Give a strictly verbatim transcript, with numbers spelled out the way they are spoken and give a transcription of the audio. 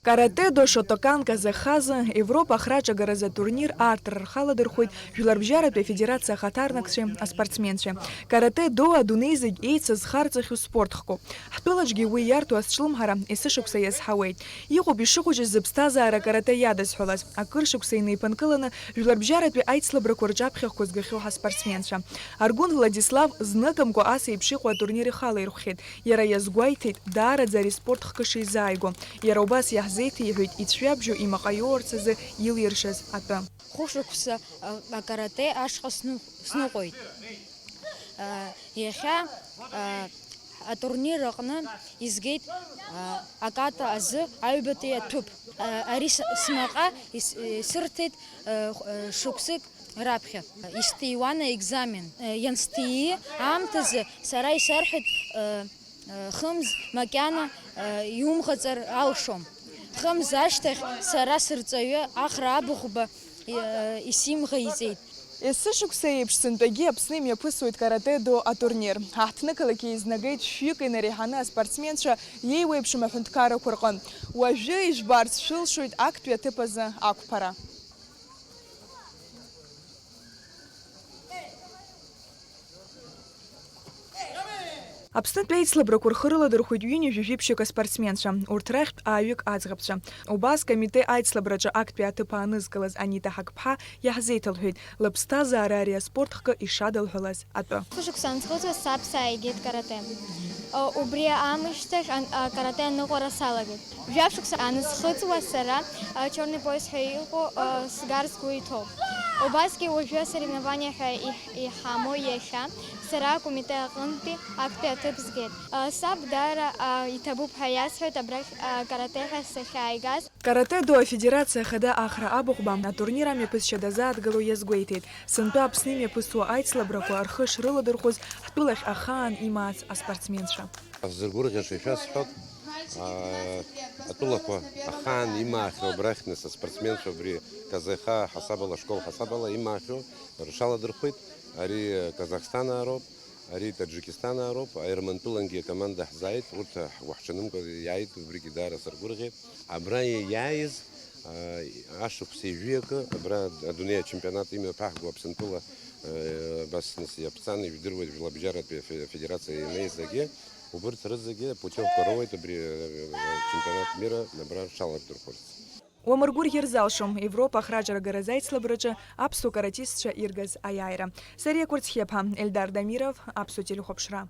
Каратэ-до Шотокан Казахазы Европа ахраҿагаразы атурнир аартрара рхаладырхәит Жәларбжьаратәи Афедерациа ахаҭарнакцәеи аспортсменцәеи. Каратэ-до адунеи зегь еицызхарҵахьоу спорт хкуп. Ҳтәылаҿгьы уи иарҭо азҿлымҳара есышықәса иазҳауеит. Иҟоуп ишыхәыҷыз зыԥсҭазаара акарате иадызҳәалаз. Акыр шықәса инеиԥынкыланы Жәларбжьаратәи аицлабрақәа рҿаԥхьахәқәа згахьоу ҳаспортсменцәа. Аргәын Владислав зныкымкәа ас еиԥш иҟоу атурнир ихалаирхәхьеит. Иара иазгәеиҭеит, даараӡа ари спорт хкы шизааиго. Иара убас иаҳзеиҭеиҳәеит ицәҩабжьо имаҟа иоурц азы илиршаз атәы. Хәышықәса, а, акарате ашҟа сны-, сныҟәеит. А, иахьа, а, атурнир аҟны изгеит, а, аката азы аҩбатәи аҭыԥ. А, ари с-, смаҟа ис-, исырҭеит, а, х-, а, шықәсык раԥхьа. Исҭиуан аекзамен. Иансҭии аамҭазы сара исарҳәеит, хымз макьана иумӷаҵар алшом. Хымз ашьҭахь сара сырҵаҩы Ахра Абыхәба исимӷаиҵеит. Есышықәса еиԥш сынтәагьы Аԥсны имҩаԥысуеит каратэ-до атурнир. Ҳаҳҭнықалақь еизнагеит шәҩык инареиҳаны аспортсменцәа иеиуеиԥшым аҳәынҭқаррақәа рҟынтә. Уажәы ижәбарц шәылшоит актәи аҭыԥ азы ақәԥара. Аԥснытәи аицлабрақәа рхы рыладырхәит ҩынҩажәи жәиԥшьак аспортсменцәа, урҭ рахьтә ааҩык аӡӷабцәа. Убас Комитет аицлабраҿы актәи аҭыԥ аанызкылаз Анита Ҳақԥҳа иаҳзеиҭалҳәеит, лыԥсҭазаара ари аспорт хкы ишадылҳәалаз атәы. Хышықәса анҵхыҵуаз саб сааигеит каратэ. Убри аамышьҭахь ан-, акарате аныҟәара салагеит. Жәаф шықәса анысхыҵуа сара, а, Черный пояс ҳәа иҟоу, а, сгар сгәы иҭоуп. Убасгьы уажәы асоревнование ҳәа иҳ-, иҳамоу иахьа сара акомитет аҟынтәи актәи аҭыԥ згеит. А, саб даара, а, иҭабуп ҳәа иасҳәоит абрахь, а, каратэ ҳәа сахьааигаз. Каратэ-до афедерациа ахада Ахра Абыхәба атурнир амҩаԥысшьа дазааҭгыло иазгәеиҭеит, сынтәа Аԥсны имҩаԥысуа аицлабрақәа рхы шрыладырхәыз ҳтәылахь ахаан имаац аспортсменцәа. Зыргәырӷьаша ишәасҳәап, аа, атәылақәа ахаан имаахьоу абрахь, нас, аспортсменцәа убри Казеха ҳасабала, ашкол ҳасабала имаахьоу рҽаладырхәит. Ари Казахстанаа роуп, ари Таџьикистанаа роуп, Ермантәылангьы акоманда ҳзааит, урҭ ҳгәыҳҽанымкәа иааит, убригьы даара сыргәырӷьеит. Абра иааиз, аа, ашықәс ҩажәи акы, абра адунеи ачемпионат имҩаԥаҳго Аԥсынтәыла, э, абас нас иаԥҵан, ижәдыруеит, Жәларбжьаратәи афе-, афедерациа ианеизгьы, убырҭ рызегьы апутиовка роуеит абри, э, чемпионат мира абра рҽалардырхәырц. Уамыргәырӷьар залшом, Европа ахраҿарагаразы аицлабраҿы аԥсуа каратистцәа иргаз аиааира. Сариа Кәарцхиаԥа, Эльдар Дамиров, Аԥсуа телехәаԥшра.